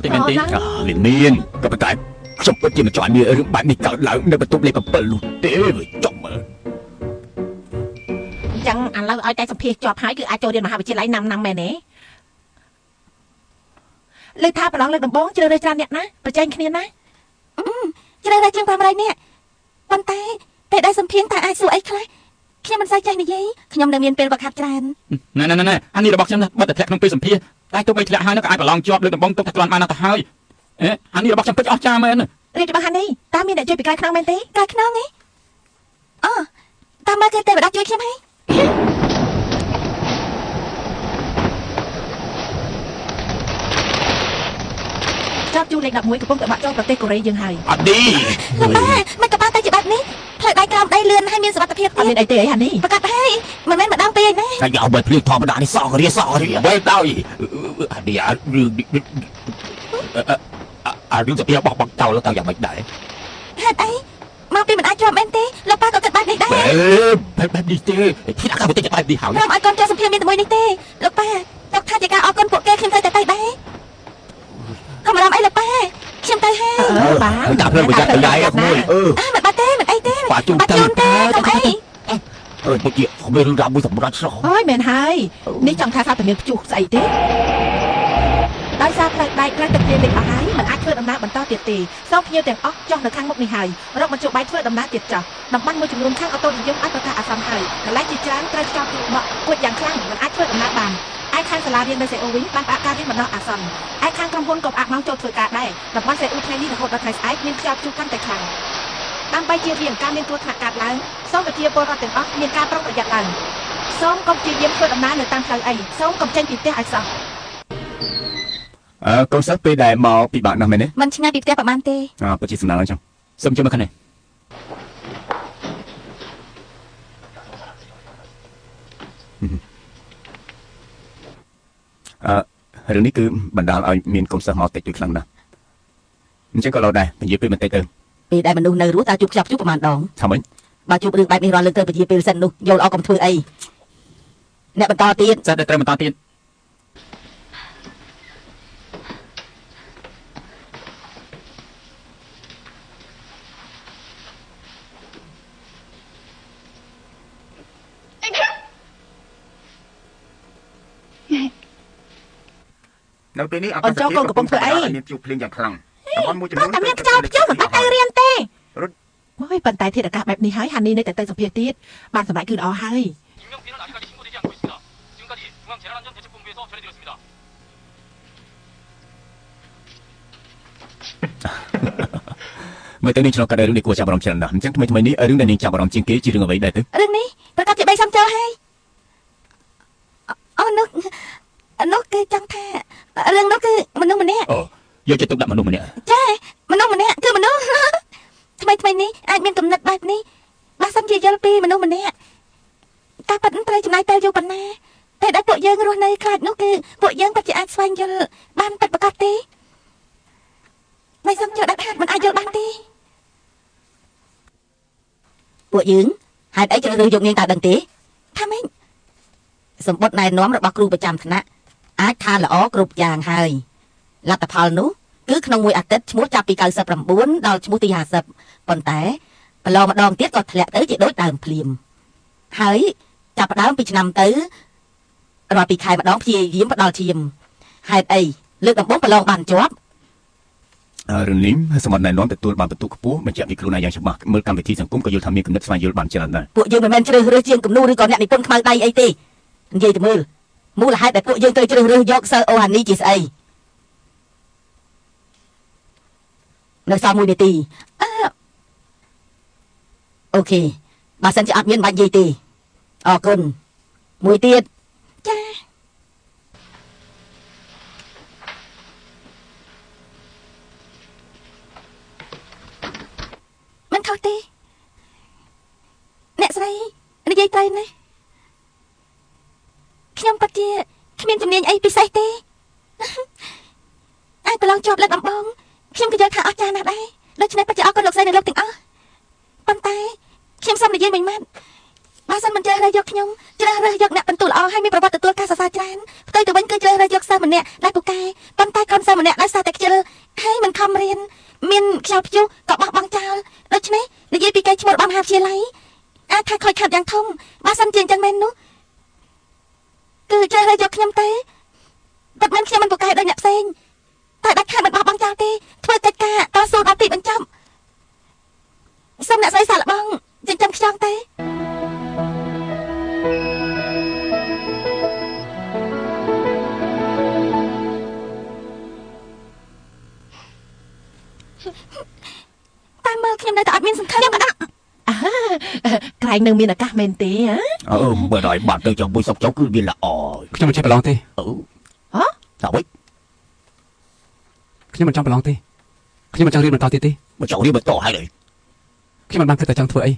ទេមែនទេ វាមានក៏ប៉ុន្តែខ្ញុំពិតជាមិនចង់ឲ្យមានរឿងបែបនេះកើតឡើងនៅបន្ទប់លេខ7នោះទេវាចុះមើល អញ្ចឹងឥឡូវឲ្យតែសម្ភាសជាប់ហើយគឺអាចចូលរៀនមហាវិទ្យាល័យណាំណាំមែនទេលើថាប្រឡងលើកដំបូងជ្រើសរើសច្រើនអ្នកណាប្រជែងគ្នាណា ជ្រើសរើសជាង500នាក់ប៉ុន្តែពេលដែលសម្ភាសតើអាចសួរអីខ្លះខ្ញុំមិនសូវចេះនិយាយខ្ញុំនៅមានពេលវឹកហាត់ច្រើន ណែណែណែអានេះរបស់ខ្ញុំណាបិទតែធ្លាក់ក្នុងពេលសម្ភាសតែទោះបីធ្លាក់ហើយនោះក៏អាចប្រឡងជាប់លើកដំបូងទុកតែគ្រាន់បានណាស់ទៅហើយអេអានេះរបស់ខ្ញុំពិតអស់ចាមែន រៀបច្បាស់ហានេះតើមានអ្នកជួយពីក្រោយខ្នងមែនទេ ក្រោយខ្នងឯងអូតាមមើលគឺទេវតាជួយខ្ញុំហើយ ចតជួលេខ11កំពុងតែបាក់ចូលប្រទេសកូរ៉េយើងហើយ អត់ឌី លោកប៉ាមិនក៏បានតែជាបែបនេះផ្លូវដៃក្រោមដីលឿនហើយមានសុវត្ថិភាព អត់ ទៀត មានអីទេអីហានេះ ប្រកាសហើយមិនមែនម្ដងពីរឯណា តែយកបើភ្លៀងធម្មតានេះសក់រាសក់រាបើដោយអានេះអារឿងអារឿងសភាបោះបង់ចោលទៅយ៉ាងម៉េចដែរ ហេតុអីមកពីមិនអាចជាប់មែនទេលោកប៉ាក៏គិតបែបនេះដែរ បែបបែបនេះទេទីដាក់កាទៅបែបនេះហើយ ព្រមឲ្យកូនចូលសម្ភារមានតែមួយនេះទេលោកប៉ាលោកថាជាការអរគុណពួកគេខ្ញុំត្រូវតែទៅដែរកុំអារម្មណ៍អីលោកប៉ាខ្ញុំទៅហើយ អឺបាទ តាមផ្លូវប្រយ័ត្នប្រយែងក្មួយអឺ អើមិនបាត់ទេមិនអីទេ បាជុំ បាត់ ទៅ ជូនទេកុំអី អឺពុជាមានរឿងរ៉ាវមួយសម្រាប់ស្រស់ អូយមែនហើយនេះចង់ថាថាតែមានព្យុះស្អីទេដោយសារផ្លូវដែកត្រូវទឹកភ្លៀងលិចអស់ហើយមិនអាចធ្វើដំណើរបន្តទៀតទេសូមភ្ញៀវទាំងអស់ចុះនៅខាងមុខនេះហើយរកមធ្យោបាយធ្វើដំណើរទៀតចុះតំបន់មួយចំនួនខាងអូតូនិយមអាចប្រកាសអាសន្នហើយកន្លែងជាច្រើនត្រូវខ្យល់ព្យុះបក់គួចយ៉ាងខ្លាំងមិនអាចធ្វើដំណើរបានឯខាងសាលារៀននៅសេអ៊ូវិញបានផ្អាកការរៀនបណ្ដោះអាសន្នឯខាងក្រុមហ៊ុនក៏ផ្អាកម៉ោងចូលធ្វើការដែរតំបន់សេអ៊ូថ្ងៃនេះរហូតដល់ថ្ងៃស្អែកមានខ្យល់ព្យុះកាន់តែខ្លាំងដើម្បីជៀសវាងការមានគ្រោះថ្នាក់កើតឡើងសូមប្រជាពលរដ្ឋទាំងអស់មានការប្រុងប្រយ័ត្នឡើងសូមកុំព្យាយាមធ្វើដំណើរនៅតាមផ្លូវអីសូមកុំចេញពីផ្ទះឲ្យសោះ អឺកូនសិស្សពេលដែលមកពិបាកណាស់មែនទេ មិនឆ្ងាយពីផ្ទះប្រហែលទេ អើពិតជាសំណាងអញ្ចឹង សូមជួយមកខាងនេះ អឺរឿងនេះគឺបណ្ដាលឲ្យមានកូនសិស្សមកតិចតួចខ្លាំងណាស់អញ្ចឹងក៏លោដែរពន្យាពេលបន្តិចទៅ ពេលដែលមនុស្សនៅរស់តើជួបខ្យប់ជួបប្រហែលដង ថាម៉េច បើជួបរឿងបែបនេះរាល់លើកត្រូវពជាពេលសិននោះយល់អកុំធ្វើអីអ្នកបន្តទៀត សិស្សដែលត្រូវបន្តទៀត នៅពេលនេះ អូនចូលកូនកំពុងធ្វើអី មានជួបភ្លៀងយ៉ាងខ្លាំងតំបន់មួយចំនួន តែមានខ្យល់ព្យុះមិនបាច់ទៅរៀនទេអូយប៉ុន្តែធាតុអាកាសបែបនេះហើយហានីនៅតែទៅសម្ភាសទៀតបានសម្រេចគឺល្អហើយ 인명피해는 아직까지 신고되지 않고 있습니다. 지금까지 중앙재난안전대책본부에서 전해드렸습니다. មើលទៅនាងឆ្លងកាត់រឿងនេះគួរចាប់អារម្មណ៍ច្រើនណាស់អញ្ចឹងថ្មីថ្មីនេះរឿងដែលនាងចាប់អារម្មណ៍ជាងគេជារឿងអ្វីដែរទៅ រឿងនេះប្រកាសជាបីសំចូលហើយអូនោះនោះគឺចង់ថារឿងនោះគឺមនុស្សម្នាក់ អូយកចិត្តទុកដាក់មនុស្សម្នាក់ ចាមនុស្សម្នាក់គឺមនុស្សថ្មីថ្មីនេះអាចមានកំណត់បែបនេះបើសិនជាយល់ពីមនុស្សម្នាក់ការប៉ັດត្រូវចំណាយពេលយូរប៉ុណ្ណាតែដែលពួកយើងរស់នៅខ្លាចនោះគឺពួកយើងពិតជាអាចស្វែងយល់បានពិតប្រាកដទេមិនសំចូលដាច់ខាតមិនអាចយល់បានទេ ពួកយើងហេតុអីជ្រើសរើសយកនាងតើដឹងទេ ថាម៉េច សម្បត្តិណែនាំរបស់គ្រូប្រចាំថ្នាក់អាចថាល្អគ្រប់យ៉ាងហើយលទ្ធផលនោះគឺក្នុងមួយអាទិត្យឈ្មោះចាប់ពី99ដល់ឈ្មោះទី50ប៉ុន្តែប្រឡងម្ដងទៀតក៏ធ្លាក់ទៅជាដូចដើមភ្លាមហើយចាប់ផ្ដើមពីឆ្នាំទៅរាល់ពីខែម្ដងព្យាយាមផ្ដល់ឈាមហេតុអីលើកដំបូងប្រឡងបានជាប់ រឿងនេះសម្បត្តិណែនាំទទួលបានបន្ទុកខ្ពស់បញ្ជាក់ពីខ្លួនឯងយ៉ាងច្បាស់មើលកម្មវិធីសង្គមក៏យល់ថាមានគំនិតស្វែងយល់បានច្រើនដែរ ពួកយើងមិនមែនជ្រើសរើសជាងគំនូឬក៏អ្នកនិពន្ធខ្មៅដៃអីទេនិយាយទៅមើលមូលហេតុដែលពួកយើងត្រូវជ្រើសរើសយកសិស្សអូហានីជាស្អីនៅសល់1នាទី អឺ អូខេបើសិនជាអត់មានបាច់និយាយទេអរគុណមួយទៀត ចាមិនខុសទេអ្នកស្រីនិយាយត្រូវណាស់ខ្ញុំពិតជាគ្មានជំនាញអីពិសេសទេអាចប្រឡងជាប់លើកដំបូងខ្ញុំក៏យល់ថាអស្ចារ្យណាស់ដែរដូច្នេះពិតជាអរគុណលោកស្រីនិងលោកទាំងអស់ប៉ុន្តែខ្ញុំសូមនិយាយមួយម៉ាត់ បើសិនមិនជ្រើសរើសយកខ្ញុំជ្រើសរើសយកអ្នកបន្ទូលល្អហើយមានប្រវត្តិទទួលការសរសើរច្រើនផ្ទុយទៅវិញគឺជ្រើសរើសយកសិស្សម្នាក់ដែលពូកែប៉ុន្តែកូនសិស្សម្នាក់ដោយសារតែខ្ជិលហើយមិនខំរៀនមានខ្យល់ព្យុះក៏បោះបង់ចោលដូច្នេះនិយាយពីកេរ្តិ៍ឈ្មោះរបស់មហាវិទ្យាល័យអាចថាខូចខាតយ៉ាងធំបើសិនជាអញ្ចឹងមែននោះគឺជ្រើសរើសយកខ្ញុំទេតែមិនខ្ញុំមិនពូកែដូចអ្នកផ្សេងតែដាច់ខាតមិនបោះបង់ចោលទេធ្វើកិច្ចការតស៊ូដល់ទីបញ្ចប់សូមអ្នកស្រីសាកល្បងចិញ្ចឹមខ្យងទេតាមមើលខ្ញុំនៅតែអត់មានសង្ឃឹមខ្ញុំក៏ដាក់ ក្រែងនឹងមានឱកាសមែនទេហ៎ អឺបើដល់បានទៅជាមួយសុកចៅគឺវាល្អ ខ្ញុំមិនចេះប្រឡងទេ អឺហ៎តើវិញ ខ្ញុំមិនចង់ប្រឡងទេខ្ញុំមិនចង់រៀនបន្តទៀតទេ មិនចង់រៀនបន្តហើយទេ ខ្ញុំមិនបានគិតតែចង់ធ្វើអី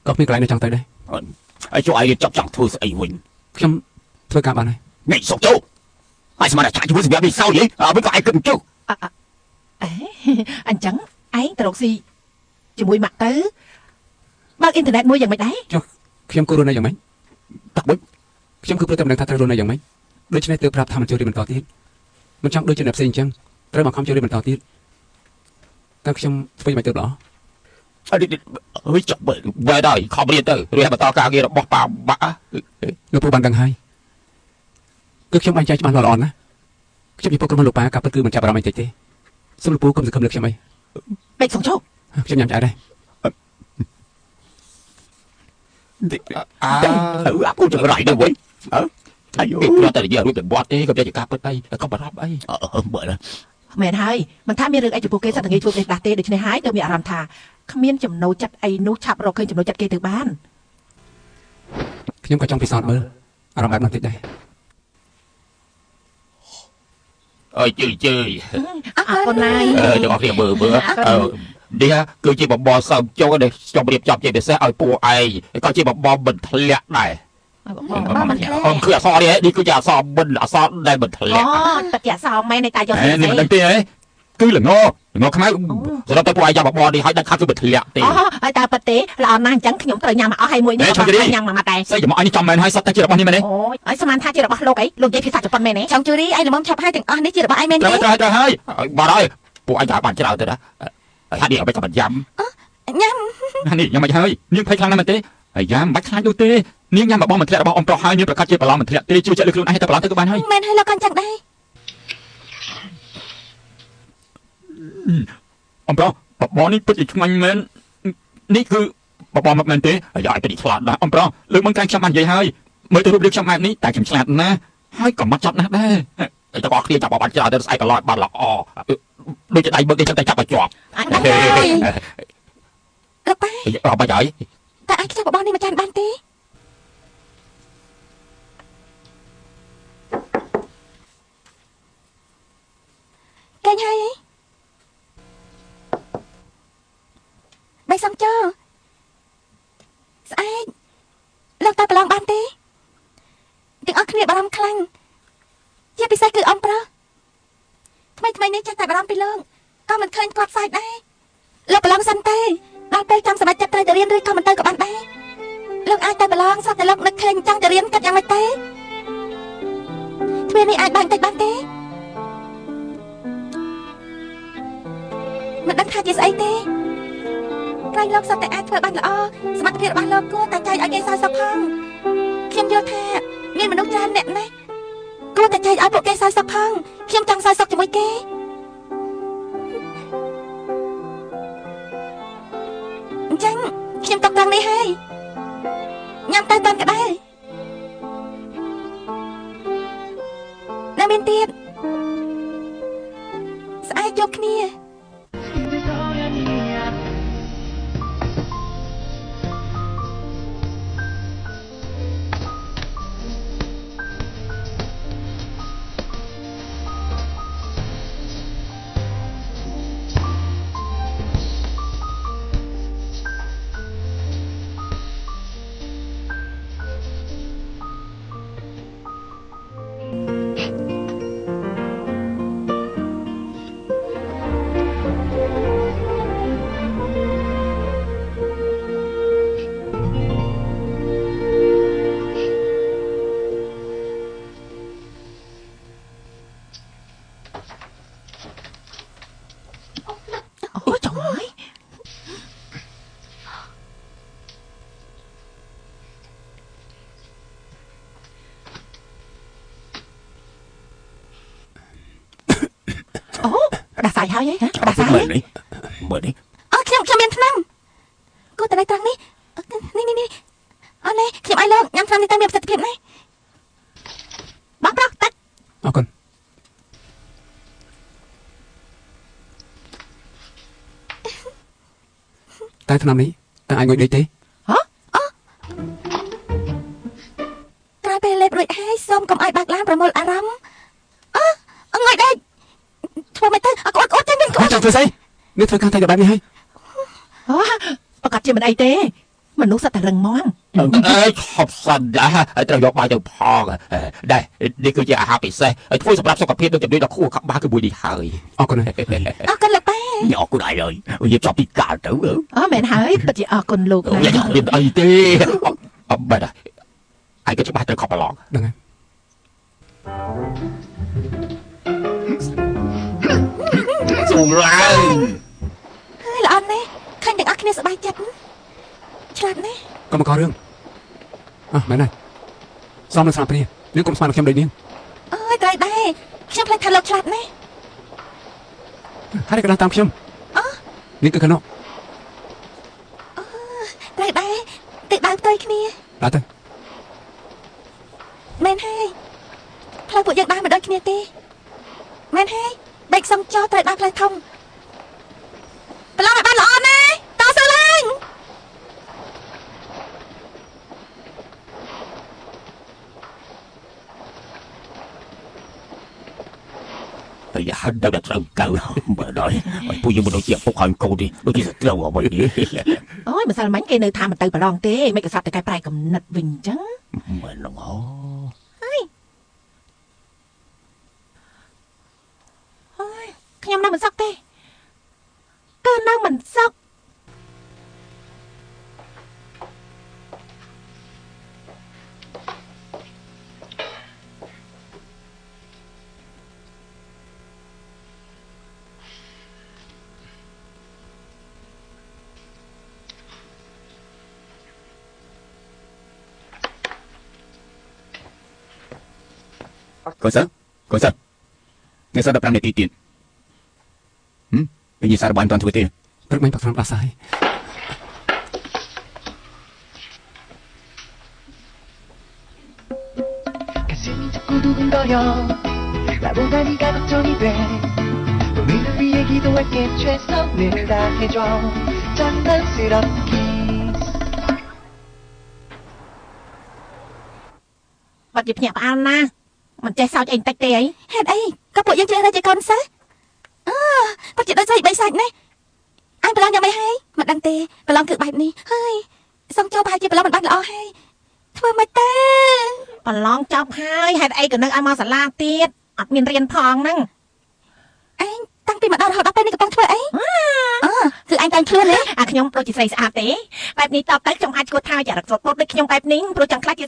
ក៏គ្មានកន្លែងនៅចង់ទៅដែរ ហើយចូលឲ្យរៀនចប់ចង់ធ្វើស្អីវិញ ខ្ញុំធ្វើការបានហើយ នេះសុកចៅហើយស្មានតែឆាក់ជាមួយសម្រាប់នេះសោយហីអើវិញក៏ឯងគិតមិនជឿ អេអញ្ចឹងឯងទៅរកស៊ីជាមួយម៉ាក់ទៅបើកអ៊ីនធឺណិតមួយយ៉ាងម៉េចដែរ ខ្ញុំគួររស់នៅយ៉ាងម៉េច តើវិញ ខ្ញុំគឺព្រោះតែមិនដឹងថាត្រូវរស់នៅយ៉ាងម៉េចដូច្នេះទើបប្រាប់ថាមិនចូលរៀនបន្តទៀតមិនចង់ដូចជាអ្នកផ្សេងអញ្ចឹងត្រូវបង្ខំចូលរៀនបន្តទៀតតើខ្ញុំធ្វើយ៉ាងម៉េចទើបល្អ អឺអើយចប់បើ បែរដល់ខំរៀនទៅរួចបន្តការងាររបស់ប៉ាបាក់ លោកពូបានដឹងហើយគឺខ្ញុំបែងចែកច្បាស់លាស់ល្អណាស់ខ្ញុំពីពួកក្រុមលោកប៉ាការពិតគឺមិនចាប់អារម្មណ៍អីតិចទេសូមលោកពូកុំសង្ឃឹមលើខ្ញុំអី ពេកសុងជោ ខ្ញុំញ៉ាំឆ្អែតដែរ អើ អឺអាគូចង្រៃទៅវិញអើអាយ គេគ្រាន់តែនិយាយរួចតែបត់ទេក៏ជាការពិតអីកុំបារម្ភអី អឺបើណា មែនហើយមិនថាមានរឿងអីចំពោះគេសត្វតែងាយធ្វើផ្ដេសផ្ដាស់ទេដូច្នេះហើយទើបមានអារម្មណ៍ថាគ្មានចំណូលចិត្តអីនោះឆាប់រកឃើញចំណូលចិត្តគេទៅបាន ខ្ញុំក៏ចង់ពិសោធន៍មើលអារម្មណ៍បែបនោះតិចដែរ អើយជឿជឿ អរ អរ គុណ គុណណាស់ អឺទាំងអស់គ្នាមើលមើលអឺនេះគឺជាបបរសើមចុងដែលខ្ញុំរៀបចំជាពិសេសឲ្យពួកឯងក៏ជាបបរមិនធ្លាក់ដែរអូគឺអសរនេះនេះគឺជាអសរមិនអសរដែលមិនធ្លា អូ ក់ តជាអសរមែននៃតាយក អេនេះមិនដឹងទេអីគឺល្ងល្ងខ្មៅ សម្រាប់តែពួកឯងចាំបបរនេះឲ្យដាច់ខាតគឺមិនធ្លាក់ទេ អូហើយតើប៉ាទេល្អណាស់អញ្ចឹងខ្ញុំត្រូវញ៉ាំមកអស់ហើយមួយនេះញ៉ាំមកម៉ាត់ដែរ ស្អីចំអញនេះចំមែនហើយសត្វតែជារបស់នេះមែនទេ អូយហើយស្មានថាជារបស់លោកអីលោកនិយាយភាសាជប៉ុនមែនទេ ឆុងជូរីឯងល្មមឆប់ហើយទាំងអស់នេះជារបស់ឯងមែន ត្រូវ ទេ ត្រូវត្រូវហើយ បាត់ហើយពួកឯងចាំបានច្រើនទៅណាហើយនេះឲ្យក៏មិនយ៉ាំ ញ៉ាំ នេះញ៉ាំមិនហើយនាងភ័យខ្លាំងណាស់មែនទេហើយយ៉ាំមិនបាច់ខ្លាចនោះទេនាងញ៉ាំបបរមិនធ្លាក់របស់អ៊ំប្រុសហើយនាងប្រកាសជាប្រឡងមិនធ្លាក់ទេជឿជាក់លើខ្លួនឯងតែប្រឡងទៅក៏បានហើយ មែនហើយលោកក៏អញ្ចឹងដែរ អ៊ំប្រុសបបរនេះពិតជាឆ្ងាញ់មែននេះគឺបបរមកមែនទេ ហើយឲ្យទៅនេះឆ្លាតណាស់ អ៊ំប្រុសលើកមុនកាយខ្ញុំបាននិយាយហើយមើលទៅរូបរាងខ្ញុំបែបនេះតែខ្ញុំឆ្លាតណាស់ហើយក៏មកចត់ណាស់ដែរ តែទាំងអស់គ្នាចាំបានច្រើនទៅស្អែកក៏ឡបានល្អដូចជាដៃបឹកនេះចឹងតែចាប់ឲ្យជាប់ អញដឹងហើយលោកប៉ា អត់បាច់ហើយ តើអាចខ្ចប់បបរនេះមកចានបានទេកេងហើយអីបីសំចោស្អែកលោកតើប្រឡងបានទេទាំងអស់គ្នាបារម្ភខ្លាំងជាពិសេសគឺអ៊ំប្រុសថ្មីថ្មីនេះចេះតែបារម្ភពីលោកក៏មិនឃើញគាត់សាច់ដែរលោកប្រឡងសិនទេដល់ពេលចាំសម្រេចចិត្តត្រូវទៅរៀនឬក៏មិនទៅក៏បានដែរលោកអាចទៅប្រឡងសោះតែលោកនឹកឃើញចង់ទៅរៀនគិតយ៉ាងម៉េចទេទ្វារនេះអាចបាញ់តិចបានទេមិនដឹងថាជាស្អីទេក្រែងលោកសត្វតែអាចធ្វើបានល្អសមត្ថភាពរបស់លោកគួរតែចែកឲ្យគេសើចសុខផងខ្ញុំយល់ថាមានមនុស្សច្រើនអ្នកណាស់គួរតែចែកឲ្យពួកគេសើចសុខផងខ្ញុំចង់សើចសុខជាមួយគេអញ្ចឹងខ្ញុំຕົកត្រង់នេះហើយញ៉ាំទៅតាមក្តៅនៅមានទៀតស្អែកជួបគ្នា អូផ្ដាសាយហើយហ៎ផ្ដាសាយ មើលនេះមើលនេះ អូខ្ញុំខ្ញុំមានថ្នាំគូតតែត្រង់នេះនេះនេះអូនេះខ្ញុំឲ្យលោកញ៉ាំថ្នាំនេះទៅមានប្រសិទ្ធភាពណាស់ បងប្រុសទឹក អរគុណតែថ្នាំនេះតើអាចងុយដេកទេ ក្រោយពេលលេបរួចហើយសូមកុំឲ្យបើកឡានប្រមូលអារម្មណ៍អឺងុយដេកធ្វើមិនទៅអត់អត់ទេមាន ចង់ធ្វើស្អីនេះធ្វើការតែបែបនេះហើយ អូប្រកាសជាមិនអីទេមនុស្សសត្វតែរឹងមាំ អេខប់សិនដែរត្រូវយកបាយទៅផងដែរនេះគឺជាអាហារពិសេសធ្វើសម្រាប់សុខភាពនិងជំនួយដល់ខួរក្បាលគឺមួយនេះហើយ អរគុណហើយ អរគុណលោកប៉ា អរគុណឯងហើយរៀបចំពីកាលទៅ អូមែនហើយពិតជាអរគុណលោកណាស់ យ៉ាមានអីទេអត់បែរឯងក៏ច្បាស់ត្រូវខំប្រឡង ដឹងហើយ ស៊ូឡើង ហើយល្អណាស់ឃើញទាំងអស់គ្នាសប្បាយចិត្តឆ្លាតណាស់ កុំមកករឿងអ่ะមែនហើយសមនឹងស្នាព្រានាងកុំស្មានខ្ញុំដូចនាង អើយត្រូវដែរខ្ញុំភ្លេចថាលោកឆ្លាតណាស់ ហើយក៏ដើរតាមខ្ញុំនេះគឺកណោ ត្រូវដែរទៅដើរផ្ទុយគ្នា ដើរទៅ មែនហើយផ្លូវពួកយើងដើរមិនដូចគ្នាទេមែនហើយបែកសុំចោត្រូវដើរផ្លូវធំប្រឡងឲ្យបានល្អណាតស៊ូឡើង តែយ៉ាដល់តែត្រូវកៅមើលដល់ឲ្យពួកយើងមិនដូចជាពុកហើយកូនទេដូចជាសត្រូវអ្វីនេះ អូយម្សិលមិញគេនៅថាមិនទៅប្រឡងទេមិនក៏ស្រាប់តែកែប្រែកំណត់វិញអញ្ចឹង មែនហ្នឹងហ៎ ហើយខ្ញុំនៅមិនសុខទេគឺនៅមិនសុខ កូនសិស្សកូនសិស្សអ្នកសិស្ស15នាទីទៀតហឹមវិញ្ញាសារបាយមិនទាន់ធ្វើទេ ព្រឹកមិញផឹកថ្នាំផ្ដាសាយ 가슴이 자꾸 두근거려 나보다 네가 걱정이 돼 우리를 위해 기도할게 최선을 다해줘 장난스럽게 បាត់ជាភ្ញាក់ផ្អើលណាស់មិនចេះសើចអីបន្តិចទេអី ហេតុអីក៏ពួកយើងជ្រើសរើសជាកូនសិស្សអឺពិតជាដូចស្រីបីសាច់ណាស់អញប្រឡងយ៉ាងម៉េចហើយមិនដឹងទេប្រឡងគឺបែបនេះហើយសុំចូលប្រហែលជាប្រឡងមិនបានល្អហើយធ្វើម៉េចទៅ ប្រឡងចប់ហើយហេតុអីក៏នៅឲ្យមកសាលាទៀតអត់មានរៀនផងហ្នឹង ឯងតាំងពីមកដល់រហូតដល់ពេលនេះកំពុងធ្វើអីអឺគឺឯងតែងខ្លួនទេ អាខ្ញុំដូចជាស្រីស្អាតទេបែបនេះតបទៅខ្ញុំអាចឈួតថាចារឹកសូត្រពុតដូចខ្ញុំបែបនេះព្រោះចង់ខ្លាចជា